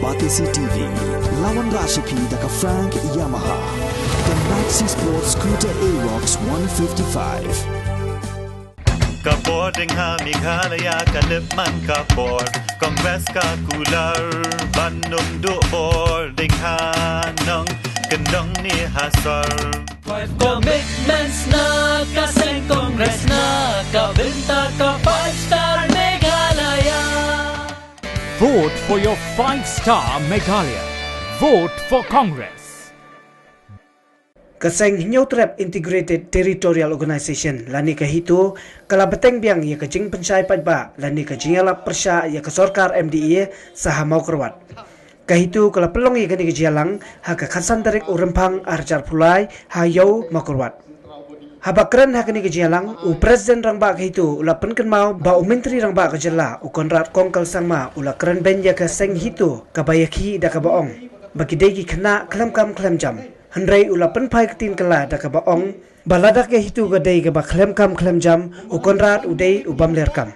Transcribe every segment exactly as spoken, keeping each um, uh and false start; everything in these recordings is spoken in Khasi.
Batesi T V, la wanrah sha phi da ka Frank Yamaha, ka Maxi Sport Scooter Aerox one fifty-five. Ka bor ding ha Meghalaya ka lip man ka bor, Congress ka kular ban ym duh bor ding ha nongkyndong ne ha sor. Five commitments na ka seng Congress na ka bynta ka Five Star Meghalaya. Vote for your five star Meghalaya. Vote for Congress. Ka seng Hynñiewtrep Integrated Territorial Organization lane ka HITO ka la bteng biang ïa ka jingpynshai paidbah lane ka jingïalap pyrshah ïa ka sorkar M D A sa ha Mawkyrwat. Ka HITO ka la pynlong ïa kane ka jingïalang ha ka khatsan tarik u Rymphang arhajar arphew lai ha Ïew Mawkyrwat. Haba kren ha kane ka jingïalang, u President Rangbah ka HITO u la pynkynmaw ba u Myntri Rangbah ka jylla u Conrad Kongkal Sangma u la kren beiñ ïa ka seng HITO kaba ïakhih da kaba ong ba ki dei ki khynnah khlem kam khlem jam. Hynrei u la pynphai ktien kylla da kaba ong ba lada ka HITO ka dei kaba khlem kam khlem jam, u Conrad u dei u bym lyrkam.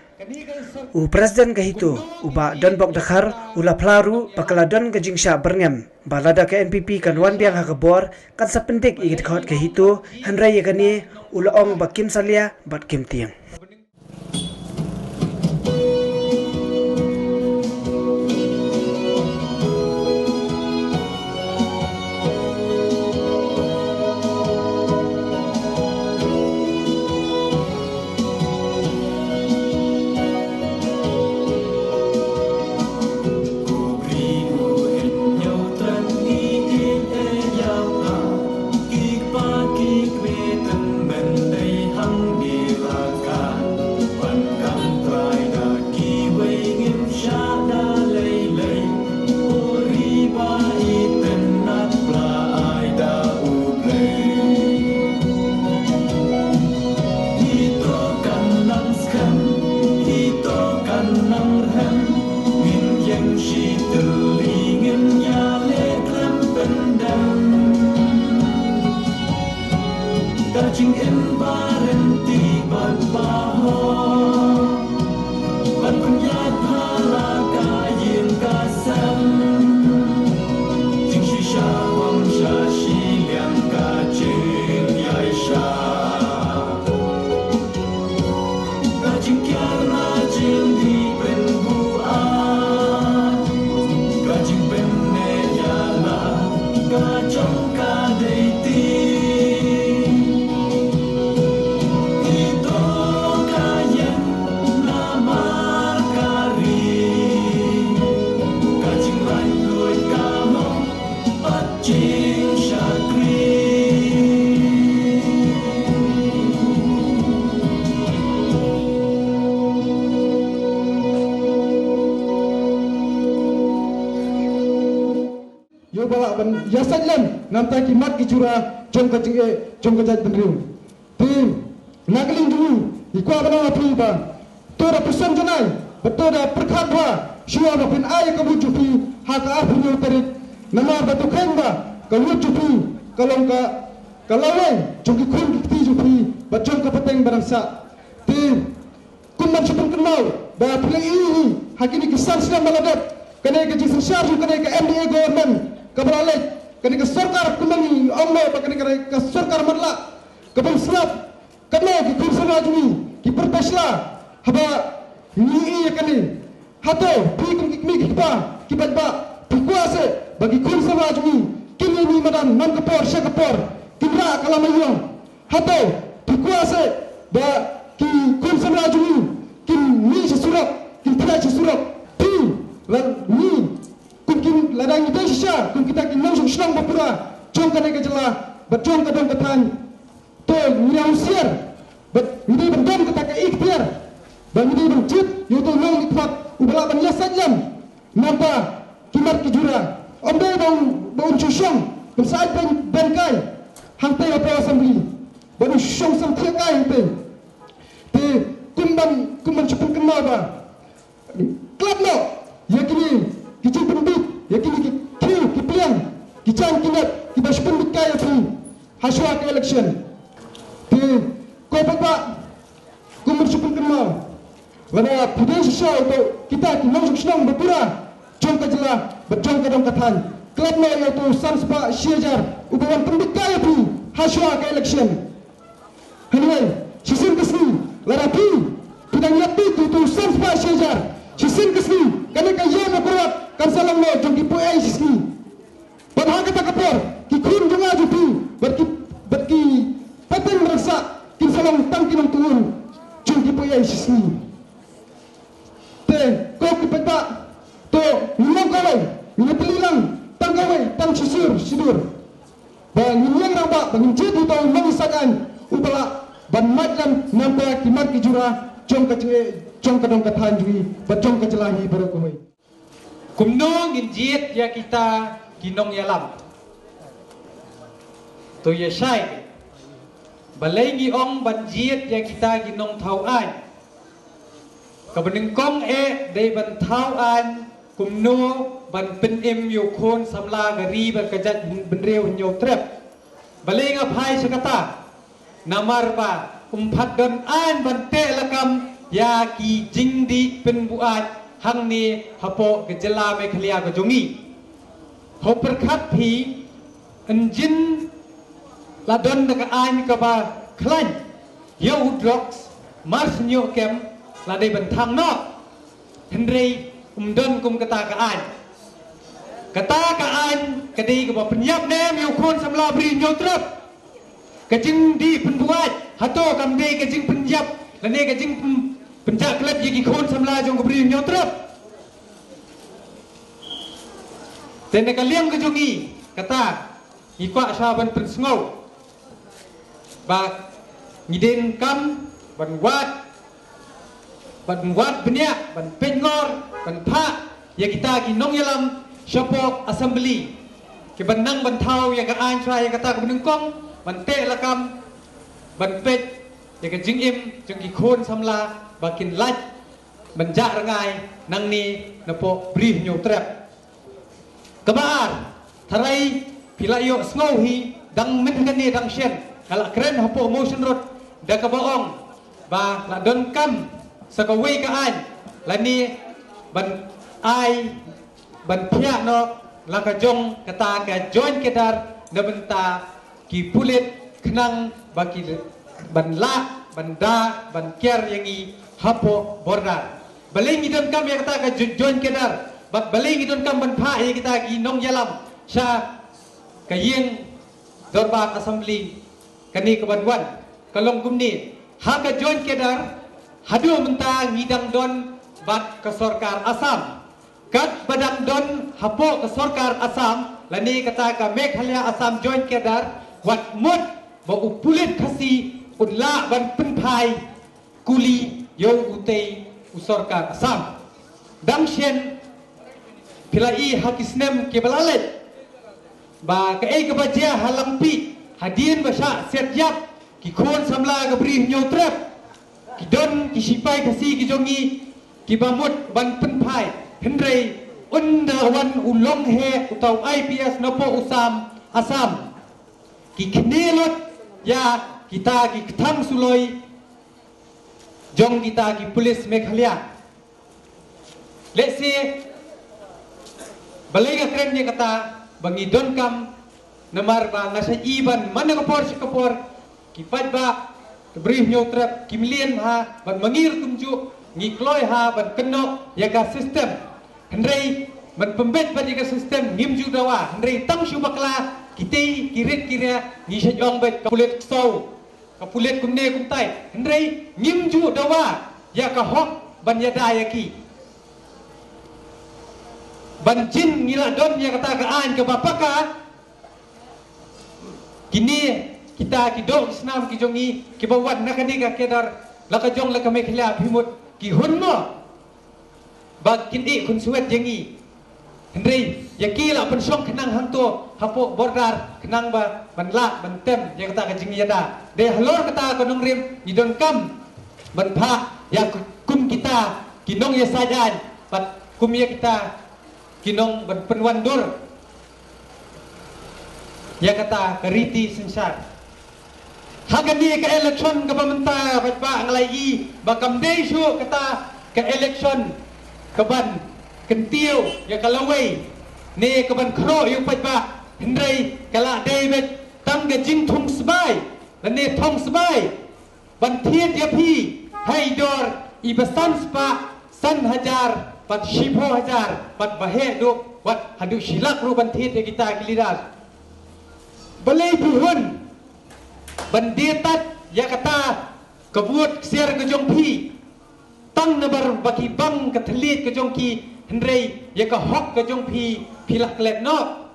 U President ka HITO, u Bah Donbok Dkhar, u la phla ruh ba ka la don ka jingshah byrngem ba lada ka N P P kan wan biang ha ka bor, kan sa pyndik ïa ki dkhot ka HITO, hynrei ïa kane u la ong ba kim salia bad kim tieng. Ka jingim ba rynti bad ba hok, ban pynïaid phala ka ïing ka sem. Jingshisha wang sha shiliang ka jingïaishah. Ka jingkiar na jingdih pynbuaid, ka jingpynneh ïa la ka jong ka dei ti. Ito ka ïeng namar ka ri, ka jinglaitluid ka long. Ïoh ba lah ban ïasaid lem na bynta ki mat ki jura jong ka jingeh jong ka jaitbynriew. Te na ka liang jong ngi, ngi kwah ban ong ïa phi ba to da pyrshang janai bad to da pyrkhat bha shuwa ba phin ai ka vote jong phi ha ka arphew hynñiew tarik. Namar ba to kheiñ ba ka vote jong phi ka long ka, ka lawei jong ki khun ki kti jong phi bad jong ka pateng ba dang sah. Te kum ban shu pynkynmaw ba phi la ïohi ha kine ki san snem ba la dep, kane ka jingsynshar jong kane ka M D A government kaba la leit, kane ka sorkar kumba ngi ong ba kane ka, ka sorkar matlah, kaba sngap. Katno ki khun samla jong ngi ki pyrta sla haba ngi ïohi ïa kane. Hato phi kum ki kmie ki kpa ki paidbah phi kwah seh ba ki khun samla jong ngi kin ïaineh madan man ka por sha ka por, kin rah ka lama ïong? Hato phi kwah seh ba ki khun samla jong ngi kin mih sha surok, kin thiah sha surok? Phi, la ngi, kum ki, lada ngi dei shisha kum kita ki nongshong shnong ba pura jong kane ka jylla bad jong ka dong ka thaiñ, to ngi la husiar bad ngi dei ban don kata ka ikhtiar ba ngi dei ban jied ïa uto u nongmihkhmat uba lah ban ïasaid lem na bynta ki mat ki jura. Ym dei ba un, ba un shu shong ban sa ai bynta kai hangtei hapoh Assembly, ba un shong samthiah kai hangtei. Te kum ban, kum ban shu pynkynmaw ba klet noh ïa kine ki jingpynbit, ïa kine ki khiew ki pliang, ki jaiñ ki net kiba shu pynbit kai ïa phi ha shuwa ka election. Te ko paidbah, kum ban shu pynkynmaw, lada phi dei shisha uto kita ki nongshong shnong ba pura jong ka jylla bad jong ka dong ka thaiñ. Klet noh ïa uto u san spah shi hajar uba wan pynbit kai ïa phi ha shuwa ka election. Hynrei shisien ka sngi, lada phi phi dang ïa phi tu tu san spah shi hajar, shisien ka sngi kane ka ïa ma kruat kan sa long noh jong ki poi ai shi sngi. Bad ha kata ka por ki khun jong nga jong phi bad ki bad ki pateng rasa kin sa long tang ki nongtuh jong ki poi ai shi sngi. Te ko ki paidbah, to ngin long kawei, ngin ïatylli lang tang kawei, tang shisur shidur. Ba ngin ïeng rangbah, ba ngin jied uto u nongïasaid aiñ uba lah ban mad lem namar ki mat ki jura jong ka jingeh jong ka dong ka thaiñ jong ngi bad jong ka jylla hi baroh kawei. Kumno ngin jied ïa kita ki nongïalam? To ïa shai. Balei ngi ong ban jied ïa kita ki nongthaw aiñ? Kaba nyngkong eh dei ban thaw aiñ kumno ban pynim ïa u khun samla ka ri bad ka jaitbynriew Hynñiewtrep. Balei nga phai sha kata? Namar ba ym pat don aiñ ban teh lakam ïa ki jingdih pynbuaid hangne hapoh ka jylla Meghalaya ka jong ngi. Ho pyrkhat phi, ynjin la don da ka aiñ kaba khlaiñ ïa u drugs, mar sñiuh kem la dei ban thang noh. Hynrei ym don kum kata ka aiñ. Kata ka aiñ ka dei kaba pynïap ne em ïa u khun samla bri Hynñiewtrep? Ka jingdih pynbuaid hato kam dei ka jingpynïap lane ka jingpyn- pynjah klet ïa ki khun samla jong ka bri Hynñiewtrep? Te na ka liang ka jong ngi kata ngi kwah sha ban pynsngew ba ngi donkam ban wad, ban wad bniah, ban pynngor, ban phah ïa kita ki nongïalam shapoh assembly kiban nang ban thaw ïa ka aiñ sha ïa kata kaba nyngkong, ban teh lakam, ban peit ïa ka jingim jong ki khun samla ba kin lait ban jah rngai nangne napoh bri Hynñiewtrep. Kaba ar, tharai phi la ïohsngew hi, dang mynta kane dang shen nga la kren hapoh Mawshynrut da kaba ong ba la donkam sa kawei ka aiñ lane ban ai, ban phiah noh la ka jong kata ka joint cadre na bynta ki pulit khnang ba ki ban lah ban da ban kiar ïa ngi hapoh border. Balei ngi donkam ïa kata ka jo- joint cadre bad balei ngi donkam ban phah ïa kita ki nongïalam sha ka ïing dorbar assembly kane kaban wan? Ka long kumne, ha ka joint cadre haduh mynta ngi dang don bad ka sorkar Assam. Katba dang don hapoh ka sorkar Assam lane kata ka Meghalaya Assam Joint Cadre, wat mut ba u pulit Khasi un lah ban pynphai kuli ïa utei u sorkar Assam. Dang shen phi la i ha ki snem kiba la leit ba kaei kaba jia ha Langpih hadien ba shah siat ïap ki khun samla ka bri Hynñiewtrep. Ki don ki shipai Khasi ki jong ngi kiba mut ban pynphai, hynrei ynda wan u longheh uta u I P S napoh u Assam, Assam, ki knieh lut ïa kita ki kthang suloi jong kita ki pulit Meghalaya. Lehse balei nga kren ïa kata ba ngi donkam, namar ba nga sa i ban man ka por sha ka por ki paidbah ka bri Hynñiewtrep ki mlien ha ban ma ngi ruh kumjuh ngi kloi ha ban kynnoh ïa ka system. Hynrei ban pynbeit bad ïa ka system ngim ju dawa, hynrei tang shu bakla kitei ki rit ki ria ngi sa ong bad ka pulit ksew, ka pulit kumne kumtai, hynrei ngim ju dawa ïa ka hok ban ïada ïa ki. Ban jin ngi la don ïa kata ka aiñ kaba paka. Kine kita ki doh ki snam ki jong ngi kiba wan na kane ka cadre la ka jong la ka Meghalaya phi mut ki hun mo ba kin ïeh khun swet ïa ngi. Hynrei ïa ki la pynshong khnang hangto hapoh border khnang ba ban lah ban tem ïa kata ka jingïada. Dei halor kata ka nongrim ngi donkam ban phah ïa kum kita ki nongïasaid aiñ bad kum ïa kita ki nong ban pynwandur ïa kata ka riti synshar. Ha kane ka election kaba mynta bad ba nga la i ba kam dei shuh kata ka election kaban kyntiew ïa ka lawei ne ka ban khroh ïa u paidbah, hynrei ka la dei beit tang ka jingthung sbai lane thong sbai ban thied ïa phi ha i dor i ba san spah, san hajar bad shiphew hajar bad ba heh duh wat haduh shi lak ruh ban thied ïa kita ki leader. Balei phi hun ban die tat ïa kata ka vote ksiar ka jong phi? Tang nabar ba ki bang ka thylliej ka jong ki, hynrei ïa ka hok ka jong phi phi la klet noh.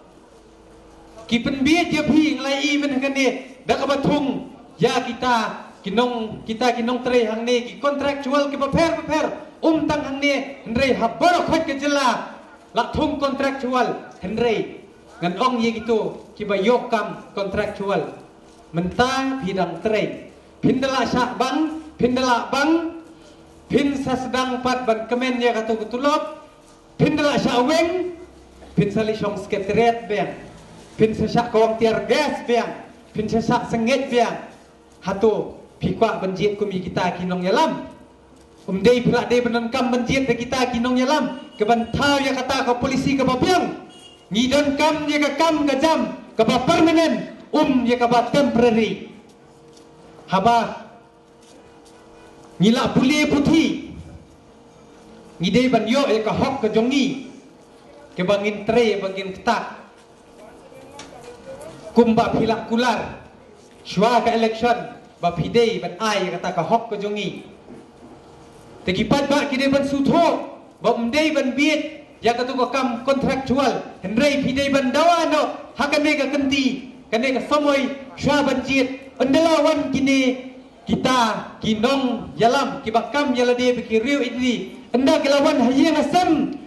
Ki pynbiej ïa phi, nga la ïohi mynne kane, da kaba thung ïa kita ki nong, kita ki nongtrei hangne, ki contractual kiba pher bapher, um tang hangne, hynrei ha baroh khoit ka jylla la thung contractual, hynrei ngan ong ïa kito kiba ïoh kam contractual, mynta phi dang trei, phin da la shah bang, phin da la bang, phin sa sdang pat ban kmen ïa kato ka tulop, phin da la shah weng, phin sa leit shong secretariat biang, phin sa shah kawang tear gas biang, phin sa shah sengej biang. Hato phi kwah ban jied kum ïa kita ki nongïalam? Um dei phi la dei ban donkam ban jied da kita ki nongïalam ka ban thaw ïa kata ka policy kaba biang. Ngi donkam ïa ka kam ka jam kaba permanent, um ïa kaba temporary. Haba ngi la pule puthi, ngi dei ban ïoh ïa ka hok ka jong ngi, kaba ngin trei, ba ngin ktah. Kumba phi la kular shuwa ka election ba phi dei ban ai ïa kata ka hok ka jong ngi. Te ki paidbah ki dei ban sngewthuh ba ym dei ban bieit ïa kato ka kam contractual, hynrei phi dei ban dawa noh ha kane ka kynti, kane ka samoi shuwa ban jied. Ynda la wan kine kita ki nongïalam kiba kam ïa lade bad ki riew ïeit ri, ynda ki la wan ha ïing ha sem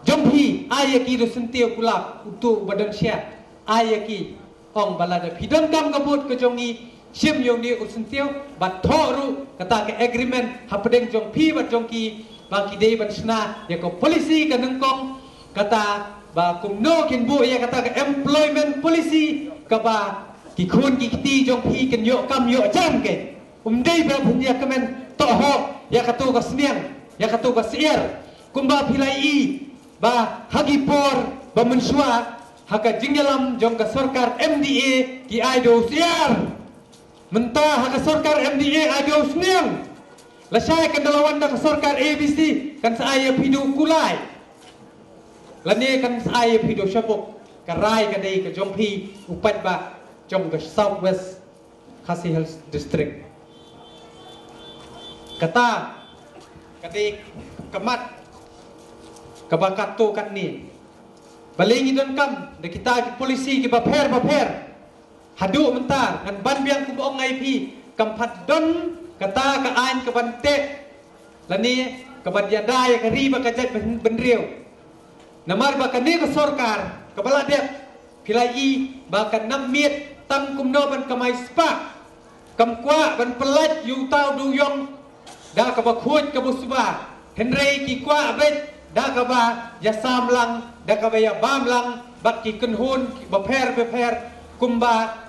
jong phi, ai ïa ki da u syntiew kulap, uto uba don share, ai ïa ki, ong ba lada phi donkam ka vote ka jong ngi, shim ïa une u syntiew bad thoh ruh kata ka agreement hapdeng jong phi bad jong ki, ba ki dei ban shna ïa ka policy ka nyngkong, kata ba kumno kin buh ïa kata ka employment policy kaba ki khun ki kti jong phi kin ïoh kam ïoh jam. Keiñ um dei ba phin ïa kmen tohok ïa kato ka sniang, ïa kato ka syiar. Kumba phi la ïohi ba ha ki por ba mynshuwa ha ka jingïalam jong ka sorkar M D A ki ai da u syiar. Mynta ha ka sorkar M D A ai da u sniang. Lashai kan da la wan da ka sorkar A B C, kan sa ai ïa phi da u kulai, lane kan sa ai ïa phi da u shabuk. Ka rai ka dei ka jong phi, u paidbah jong ka South West Khasi Hills District. Kata ka dei ka mat kaba katto katne. Balei ngi donkam da kita ki policy kiba pher bapher? Haduh mynta ngan ban biang kumba ong nga ïa phi, kam pat don kata ka aiñ ka ban teh lane ka ban ïada ïa ka ri bad ka jaitbynriew. Namar ba kane ka sorkar kaba la dep, phi la ïohi ba kan nang miet tang kumno ban kamai spah. Kam kwah ban pyllait ïa uta u dewïong da kaba khuid kaba suba, hynrei ki kwah beit da kaba ïasam lang, da kaba ïabam lang bad ki kynhun kiba pher bapher, kumba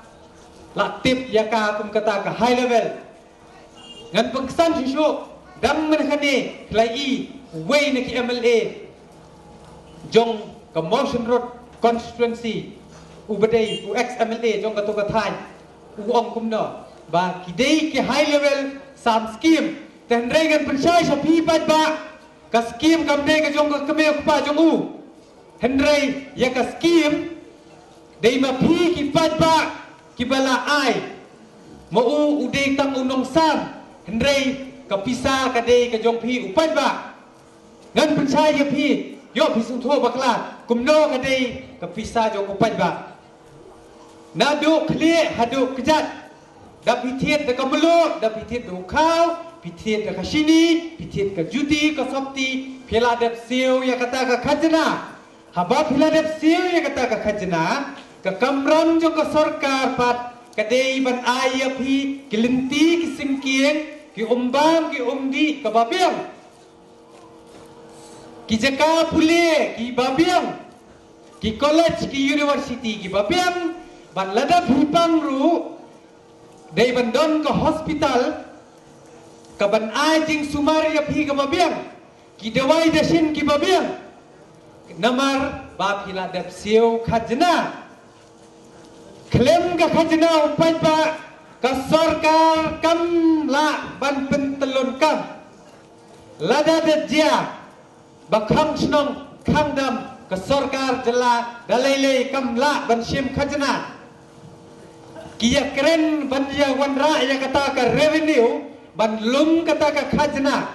la tip ïa ka kum kata ka high level. Ngan pynksan shuh shuh, dang mynne kane phi la ïohi uwei na ki M L A jong ka Mawshynrut constituency, uba dei u ex M L A jong kato ka thaiñ, u ong kumno ba ki dei ki high level sam scheme. Te hynrei ngan pynshai sha phi paidbah, ka scheme kam dei ka jong ka kmie u kpa jong u. Hynrei ïa ka scheme dei ma phi ki paidbah kiba la ai. Ma u u dei tang u nongsam, hynrei ka pisa ka dei ka jong phi u paidbah. Ngan pynshai ïa phi, ïoh phi sngewthuh bakla kumno ka dei ka pisa jong u paidbah. Naduh khlieh haduh kjat, da phi thied da ka mluh, da phi thied da u khaw, phi thied da ka shini, phi thied ka juti ka sopti, phi la dep siew ïa kata ka khajna. Haba phi la dep siew ïa kata ka khajna, ka kamram jong ka sorkar pat ka dei ban ai ïa phi ki lynti ki syngkien, ki umbam ki umdih kaba biang, ki jaka pule kiba biang, ki college ki university kiba biang, bad lada phi pang ruh dei ban don ka hospital ka ban ai jingsumar ïa phi kaba biang, ki dawai dashin kiba biang. Namar ba phi la dep siew khajna. Khlem ka khajna u paidbah, ka sorkar kam lah ban pyntyllun kam. Lada da jia ba khang shnong khang dam, ka sorkar jylla da lei lei kam lah ban shim khajna. Ki ïa kren ban ïa wanrah ïa kata ka revenue, ban lum kata ka khajna.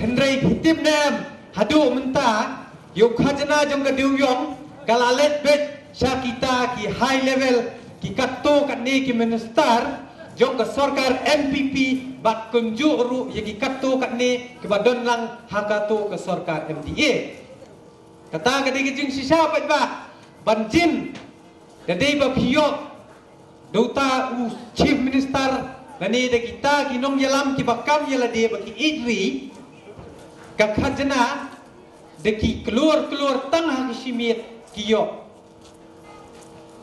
Hynrei phi tip ne em, haduh mynta ïa u khajna jong ka dewiong ka la leit beit sha kita ki high level, ki katto katne ki minister jong ka sorkar N P P, bad kumjuh ruh ïa ki katto katne kiba don lang ha kato ka sorkar M D A. Kata ka dei ka jingshisha paidbah, ban jin, da dei ba phi ïoh da uta u chief minister lane da kita ki nongïalam kiba kam ïa lade ba ki ïeit ri, ka khajna da ki klur klur tang ha ki shi miet ki ïoh.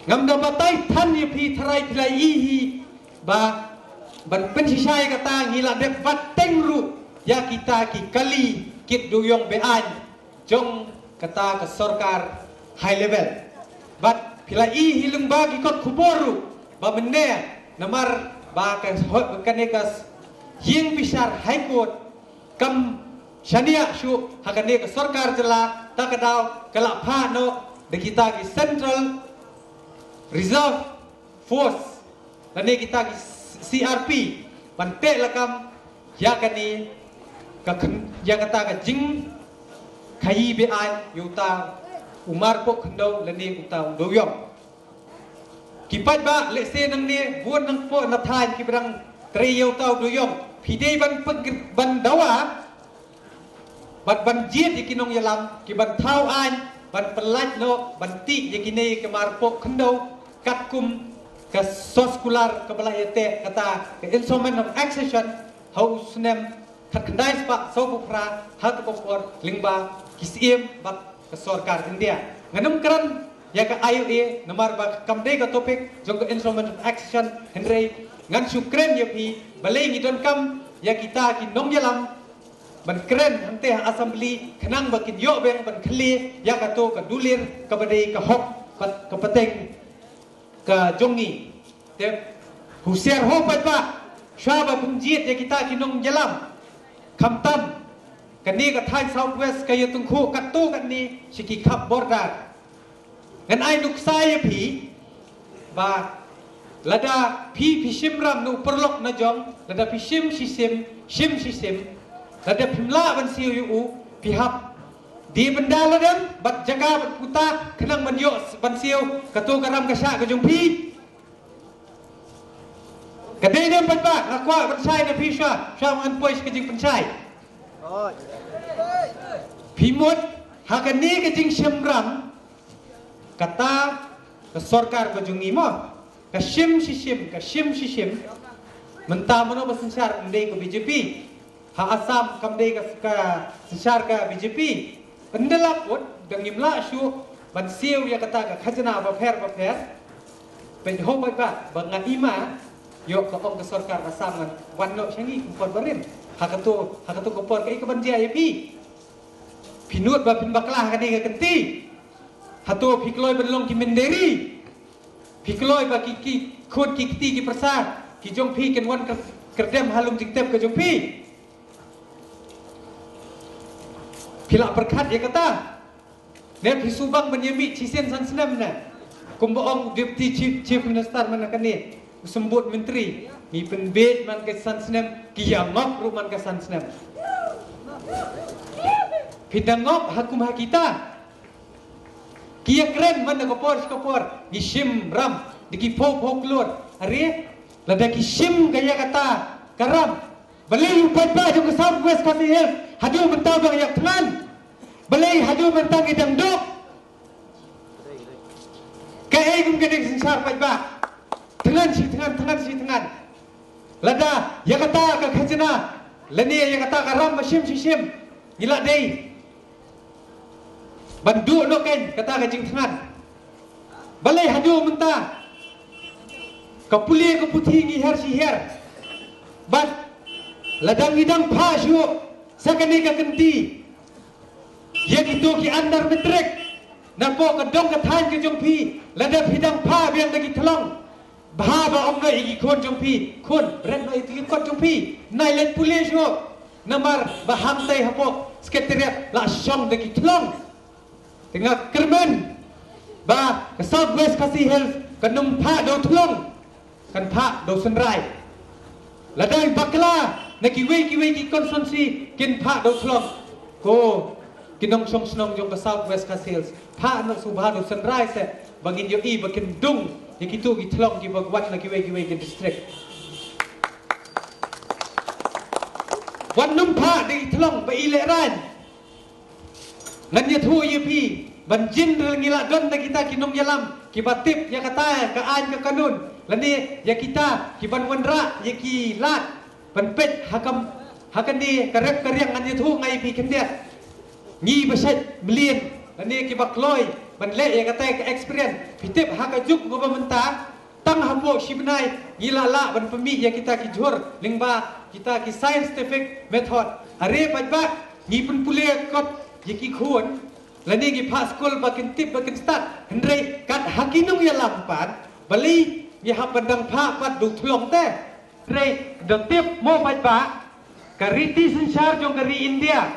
Ngam da batai than ïa phi, tharai phi la ïohi ba ban pynshisha ïa kata, ngi la dep bat teng ruh ïa kita ki kali kit dewiong be-aiñ jong kata ka sorkar high level. Bad phi la ïohi lyngba ki kot khubor ruh ba mynne, namar ba ka hot kane ka ïing bishar High Court kam shaniah shuh ha kane ka sorkar jylla, ta ka daw ka la phah noh da kita ki Central Reserve Force lane kita ki C R P ban teh lakam ïa kane ka khyn-, ïa kata ka jingkhaïi be-aiñ ïa uta u marpoh khyndew lane uta u dewiong. Ki paidbah, lehse nangne bun nangpoh na thaiñ kiba dang trei ïa uta u dewiong, phi dei ban peg-, ban dawa bad ban jied ïa ki nongïalam kiban thaw aiñ ban pyllait noh ban tih ïa kine ki marpoh khyndew katkum ka soskular kaba la ïateh, kata ka Instrument of Accession, ha u snem khatkhyndai spah sawphew phra, ha kata ka por lyngba ki Syiem bad ka sorkar India. Ngan ym kren ïa ka I O A namar ba kam dei ka topic jong ka Instrument of Accession, hynrei ngan shu kren ïa phi, balei ngi donkam ïa kita ki nongïalam ban kren hangtei ha assembly khnang ba kin ïoh beng ban khlieh ïa kato ka dulir kaba dei ka hok bad ka pateng ka jong ngi. Te husiar ho paidbah, shwa ba pynjied ïa kita ki nongïalam. Khamtam kane ka thaiñ South West ka ïatyngkhuh katto katne sha ki khap border. Ngan ai nuksa ïa phi ba lada phi, phi shim ram na u paralok na jong, lada phi shim shisien, shim shisien, lada phim lah ban siew ïa u, phi hap die bynda lade bad jaka bad puta khnang ban ïoh ban siew kato ka ram ka shah ka jong phi. Ka dei ne em paidbah? Nga kwah ban shai na phi shwa, shwa ngan poi sha ka jingpynshai. Phi mut ha kane ka jingshim ram, kata ka sorkar ka jong ngi mo, ka shim shisien, ka shim shisien. Mynta mano ba synshar? Ym dei ka B J P. Ha Assam kam dei ka, ka synshar ka B J P. Ynda la put, da ngim lah shuh ban siew ïa kata ka khajna bapher bapher. Peit ho paidbah, ba nga ïma ïoh ka ong ka sorkar Assam ngan wan noh sha ngi kum por barim. Ha kato, ha kato ka por kaei kaban jia ïa phi? Phi nud ba phin bakla ha kane ka kynti? Hato phi kloi ban long ki mynder? Phi kloi ba ki, ki khun ki kti ki pyrsa ki jong phi kin wan kyr-, kyrdem ha lum jingtep ka jong phi? Phi la pyrkhat ïa kata? Ne phi shu bang ban ïa mih shisien san snem ne? Kumba ong Deputy Chief, Chief Minister mynta kane, u symbud myntri, ngi pynbiej man ka san snem, ki ïa ngop ruh man ka san snem. Phi dang ngop ha kum ha kita. Ki ïa kren man ka por sha ka por, ngi shim ram da ki phew phew klur. Are, lada ki shim ka ïa kata ka ram, balei u paidbah jong ka South West Khasi Hills haduh mynta ba ngi ïa thngan? Balei haduh mynta ngi dang duk? Kaei kum kane ka synshar paidbah? Thngan shi thngan, thngan shi thngan. Lada ïa kata ka khajna lane ïa kata ka ram ba shim shisien, ngi la dei ban duh noh kein kata ka jingthngan. Balei haduh mynta ka pule ka puthi ngi her shi her? Bad lada ngi dang phah shuh sa kane ka kynti ïa kito ki under matric, Napoh ka dong ka thaiñ ka jong phi, lada phi dang phah biang da ki thlong, bha ba ong noh ïa ki khun jong phi, khun, ret noh ïa ki kot jong phi, nai leit pule shuh. Namar ba hangtai hapoh Secretariat la shong da ki thlong. Te nga kyrmen ba ka South West Khasi Hills kan ym phah da u thlong, kan phah da u synrai. Lada bakla na kiwei kiwei ki constituency kin phah da u thlong. Ko ki nongshong shnong jong ka South West Khasi Hills, phah noh shuwa da u synrai seh, ba ngin ïohi ba kin dung ïa kito ki thlong kiba wan na kiwei kiwei ki district. Wat nym phah da ki thlong ba i lehraiñ. Ngan ïathuh ïa phi, ban jin re ngi la don da kita ki nongïalam kiba tip ïa kata ka aiñ ka kanun, lane ïa kita kiban wanrah ïa ki lad ban peit ha kam, ha kane ka rep ka riang. Ngan ïathuh nga ïa phi khyndiat. Ngi ba shait mlien lane kiba kloi ban leh ïa kata ka experience, phi tip ha ka juk kaba mynta, tang hapoh shi bnai ngi la lah ban pynmih ïa kita ki jhur lyngba kita ki scientific method. Are paidbah, ngi pynpule kot ïa ki khun, lane ngi phah skul ba kin tip ba kin stad, hynrei kat ha ki nongïalam pat, balei ngi hap ban dang phah pat da u thlong te? Hynrei da tip mo paidbah, ka riti synshar jong ka ri India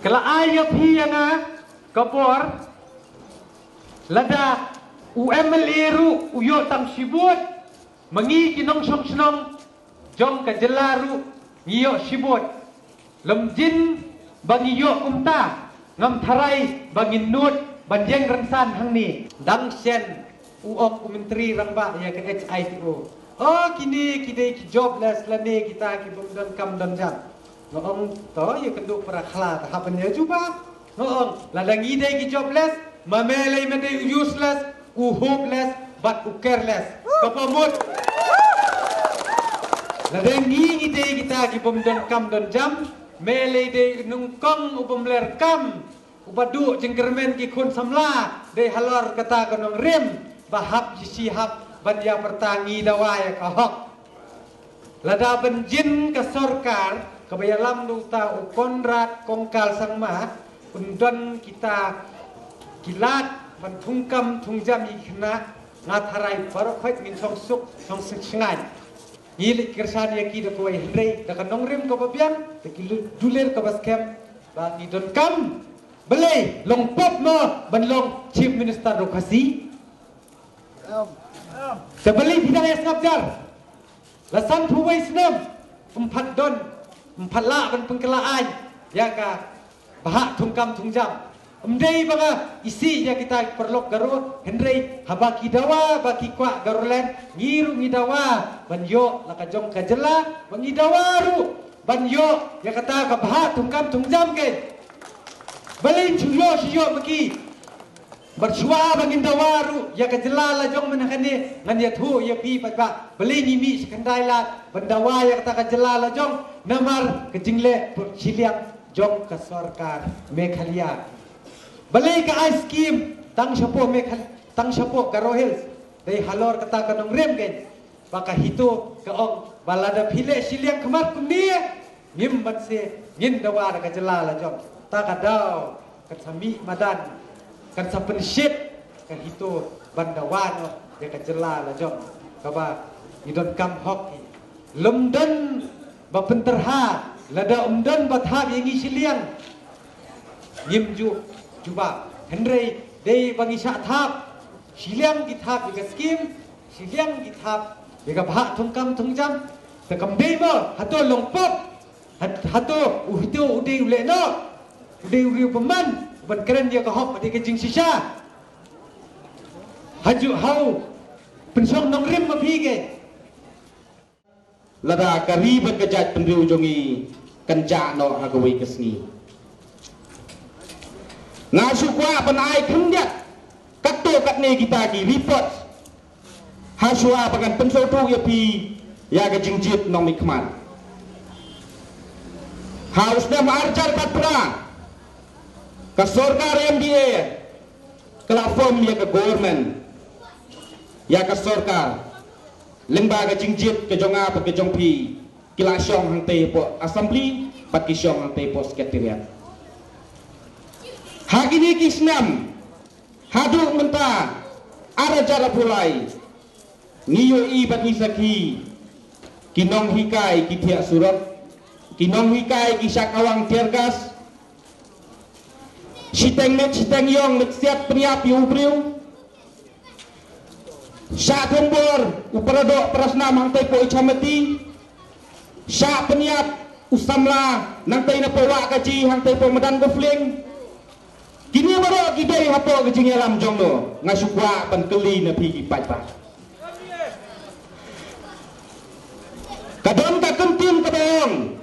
ka la ai ïa phi ïa nga ka bor, lada u M L A ruh u ïoh tang shi vote, ma ngi ki nongshong shnong jong ka jylla ruh ngi ïoh shi vote. Lym jin ba ngi ïoh kumta, ngam tharai ba ngin nud ban ïeng rynsan hangne. Dang shen u ong u Myntri Rangbah ïa ka H I T O, o kine ki dei ki jobless lane kita ki bym don kam don jam. Nga ong to ïa kynduh para khla, te hap ban ïa jubab. Nga ong lada ngi dei ki jobless, ma me lei me dei u useless, u hopeless bad u careless. Kaba mut, lada ngi ngi dei kita ki bym don kam don jam, me lei dei nyngkong u bym ler kam, uba duh jingkyrmen ki khun samla, dei halor kata ka nongrim ba hap shi hap ban ïa pyrta. Ngi dawa ïa ka hok. Lada ban jin ka sorkar kaba ïalam da uta u Conrad Kongkal Sangma, un don kita ki lad ban thungkam thungjam ïa ki khynnah, nga tharai baroh khoit ngin shong suk shong suk shngaiñ. Ngi leit kyrshan ïa ki da kawei, hynrei da ka nongrim kaba biang, da ki dulir kaba skhem, ba ngi donkam. Balei long pop mo ban long Chief Minister jong Khasi? Te balei phi dang ïa sngap jar? La sanphew wei snem ym pat don, ym pat lah ban pynkylla aiñ ïa ka bhah thungkam thungjam. Ym dei ba nga isih ïa kita ki paralok Garo, hynrei haba ki dawa ba ki kwah Garoland, ngi ruh ngi dawa ban ïoh la ka jong ka jylla, ba ngi dawa ruh ban ïoh ïa kata ka bhah thungkam thungjam. Keiñ balei shu ïoh shu ïoh ma ki? Bad shuwa ba ngin dawa ruh ïa ka jylla la jong mynta kane, ngan ïathuh ïa phi paidbah, balei ngi mih shi khyndai lad ban dawa ïa kata ka jylla la jong, namar ka jingleh shiliang jong ka sorkar Meghalaya. Balei ka ai skim tang shapoh Meghal-, tang shapoh Garo Hills? Dei halor kata ka nongrim keiñ. Ba ka HITO ka ong ba lada phi leh shiliang khmat kumne, ngim banse, ngin dawa da ka jylla la jong. Ta ka daw kan sa mih madan, kan sa pynshit ka HITO ban dawa noh ïa ka jylla la jong, kaba ngi donkam hok hi. Lym don ba pynterha, lada ym don ba thap ïa ngi shiliang, ngim ju jubab. Hynrei dei ba ngi shah thap shiliang, ki thap ïa ka skim, shiliang ki thap ïa ka bhah thungkam thungjam. Te kam dei mo, hato long pop? Hat-, hato u HITO u dei u leh noh? U dei u riew bymman ban kren ïa ka hok, dei ka jingshisha. Hajuh hau pynshong nongrim ma phi keiñ. Lada ka ri bad ka jaitbynriew jong ngi kan jah noh ha kawei ka sngi. Nga shu kwah ban ai khyndiat katto katne kita ki report, ha shuwa ba ngan pynsngewthuh ïa phi ïa ka jingjied nongmihkhmat. Ha u snem arhajar khatphra, ka sorkar M D A ka la form ïa ka government, ïa ka sorkar. Lyngba ka jingjied ka jong nga bad ka jong phi, ki la shong hangtei hapoh Assembly bad ki shong hangtei hapoh Secretariat. Ha kine ki snem haduh mynta ar hajar arphew lai, ngi ïohi bad ngi sakhi ki nonghikai ki thiah surok, ki nonghikai ki shah kawang tear gas, shiteng met shiteng ïong, met siat pynïap ïa u briew, shah thombor u paradoh parasnam hangtei poh Ichamati, shah pynïap u samla nangtei na poh Wahkaji hangtei poh madan Gofling. Kine baroh ki dei hapoh ka jingïalam jong no? Nga shu kwah ban kylli na phi ki paidbah. Ka don ka kyntien kaba ong,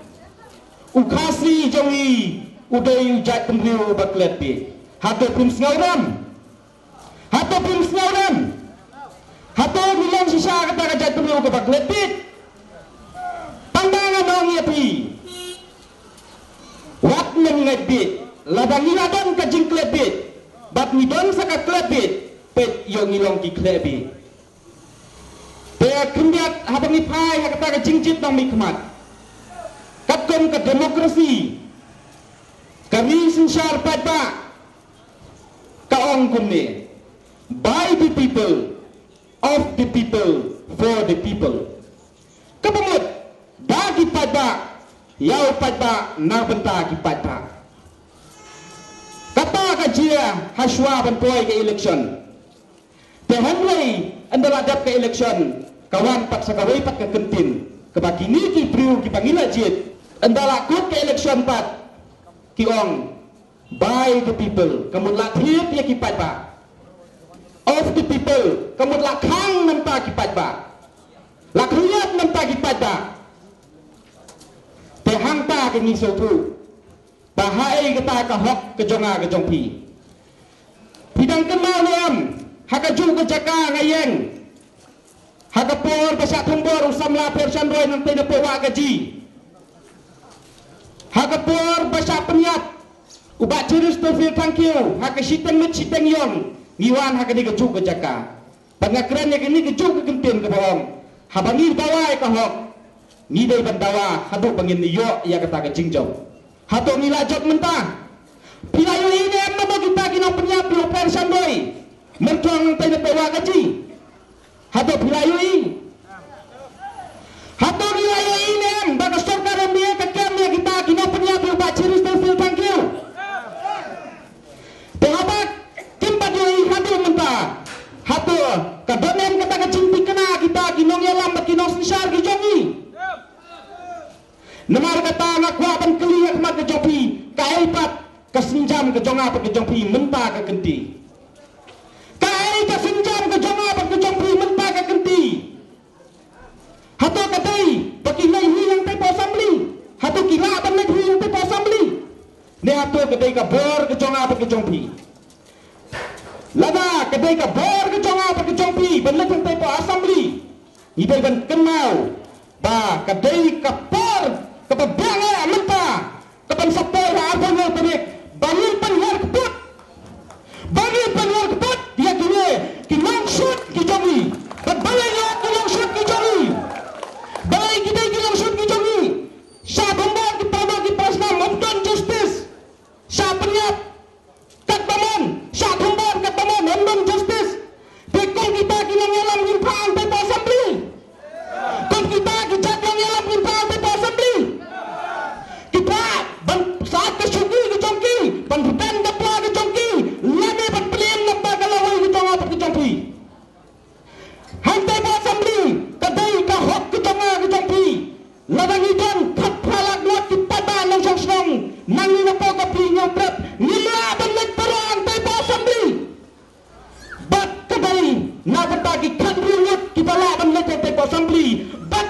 u Khasi jong ngi u dei u jaitbynriew uba klet bit. Hato phim sngewrem? Hato phim sngewrem? Hato ngi long shisha kata ka jaitbynriew kaba klet bit? Tang ba ngan ong ïa phi, wat nym ngeit bit. Lada ngi la don ka jingklet bit bad ngi don sa ka klet bit, peit ïoh ngi long ki klet bit. Te khyndiat haba ngi phai ha kata ka jingjied nongmihkhmat, katkum ka demokrasi, ka ri synshar paidbah ka ong kumne: by the people, of the people, for the people. Kaba mut da ki paidbah, ïa u paidbah, na bynta ki paidbah. Kata ka jia hashwa ban poi ka election. Te hynrei ynda la dep ka election ka wan pat sa kawei pat ka kyntien kaba kine ki briew kiba ngi la jied, ynda la kut ka election pat, ki ong, by the people, ka mut la thied ïa ki paidbah. Of the people, ka mut la khang namar ki paidbah, la khriat namar ki paidbah. Te hangta ka ngi sngewthuh ba haei kata ka hok ka jong nga ka jong phi. Phi dang kynmaw ne em, ha kajuh ka jaka nga ïeng, ha ka por ba shah thombor u samla Pher Shan Roy nangtei na poh Wahkaji, ha ka por ba shah pynïap u Bah Cheristerfield Thangkhiew ha ka shiteng met shiteng ïong, ngi wan ha kane kajuh ka jaka. Bad nga kren ïa kane kajuh ka kyntien kaba ong, haba ngi dawa ïa ka hok, ngi dei ban dawa haduh ba ngin ïoh ïa kata ka jingjop. Hato ngi la jop mynta? Phi la ïohi ne em namar kita ki nongpynïap ïa u Pher Shan Roy, mynta nangtei na poh Wahkaji? Hato phi la ïohi? Hato ngi la ïohi ne em ba ka sorkar M D A ka kem ïa kita ki nongpynïap ïa u Bah Cheristerfield Thangkhiew? Te haba kim pat ïohi haduh mynta, hato ka don em kata ka jingthikna kita ki nongïalam bad ki nongsynshar ki jong ngi? Namar kata nga kwah ban kylli ha khmat ka jong phi, kaei pat ka sienjam ka jong nga bad ka jong phi mynta ka kynti? Kaei ka sienjam ka jong nga bad ka jong phi mynta ka kynti? Hato ka dei ba ki leit hi hangtei poh assembly? Hato ki lah ban leit hi hangtei poh assembly? Ne hato ka dei ka bor ka jong nga bad ka jong phi? Lada ka dei ka bor ka jong nga bad ka jong phi ban leit hangtei poh assembly, ngi dei ban kynmaw ba ka dei ka por kaba biang eh mynta, kaban sa poi ha arphew hynñiew tarik, ba ngin pynhiar kput, ba ngin pynhiar kput ïa kine ki nongshut ki jong ngi. Bad balei ïa ki nongshut ki jong ngi? Balei ki dei ki nongshut ki jong ngi? Shah thombor ki para doh ki para snam ym don justice. Shah pynïap katba mon, shah thombor katba mon, ym don justice. Te kum kita ki nongïalam ngin phah hangtei poh assembly? Kum kita ki jait nongïalam ngin phah hangtei poh assembly? Ki phah ban sah ka shuki ka jong ki, ban rben ka pla ka jong ki, lane ban pynïap namar ka lawei ka jong nga bad ka jong phi. Hangtei poh assembly ka dei ka hok ka jong nga ka jong phi. Lada ngi don khatphra lak ngut ki paidbah nongshong shnong, nangne na poh ka Phi Hynñiewtrep, ngim lah ban leit baroh hangtei poh assembly. Bad ka dei na bynta ki khathynriew ngut kiba lah ban leit hangtei poh assembly. Bad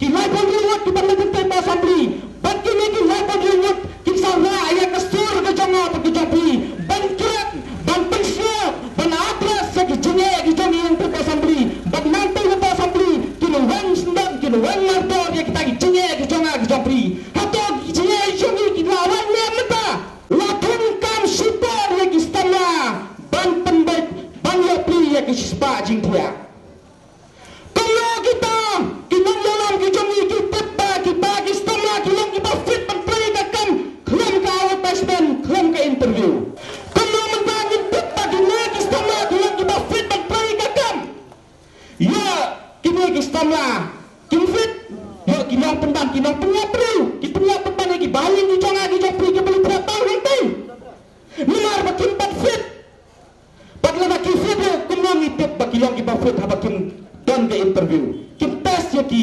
ki laiphew hynriew ngut kiba leit hangtei poh assembly. Bad kine ki laiphew hynriew ngut kin sa rah ïa ka sur ka jong nga bad ka jong phi, ban kren, ban pynsngew, ban address ïa ki jingeh ki jong ngi hangtei poh assembly. Bad nangtei na poh assembly kin weng syndon, kin weng mardor ïa kita ki jingeh ki jong nga ki jong phi. Hato ki jingeh ki jong ngi ki la wan ne em mynta? La thung kam shipor ïa ki samla ban pynbeit, ban ïoh plie ïa ki shispah jingthiah. Kumno kita ki nongïalam ki jong ngi ki tip ba kiba ki samla ki long kiba fit ban trei ka kam khlem ka advertisement, khlem ka interview? samla kim fit. Ïoh ki long pynban, ki long pynïap briew, ki pynïap pynban ïa ki bahaïing ki jong nga ki jong phi kiba la thep tang hangtei. Namar ba kim pat fit. Bad lada ki fit ruh kumno ngi tip ba ki long kiba fit haba kim don ka interview, kim test ïa ki.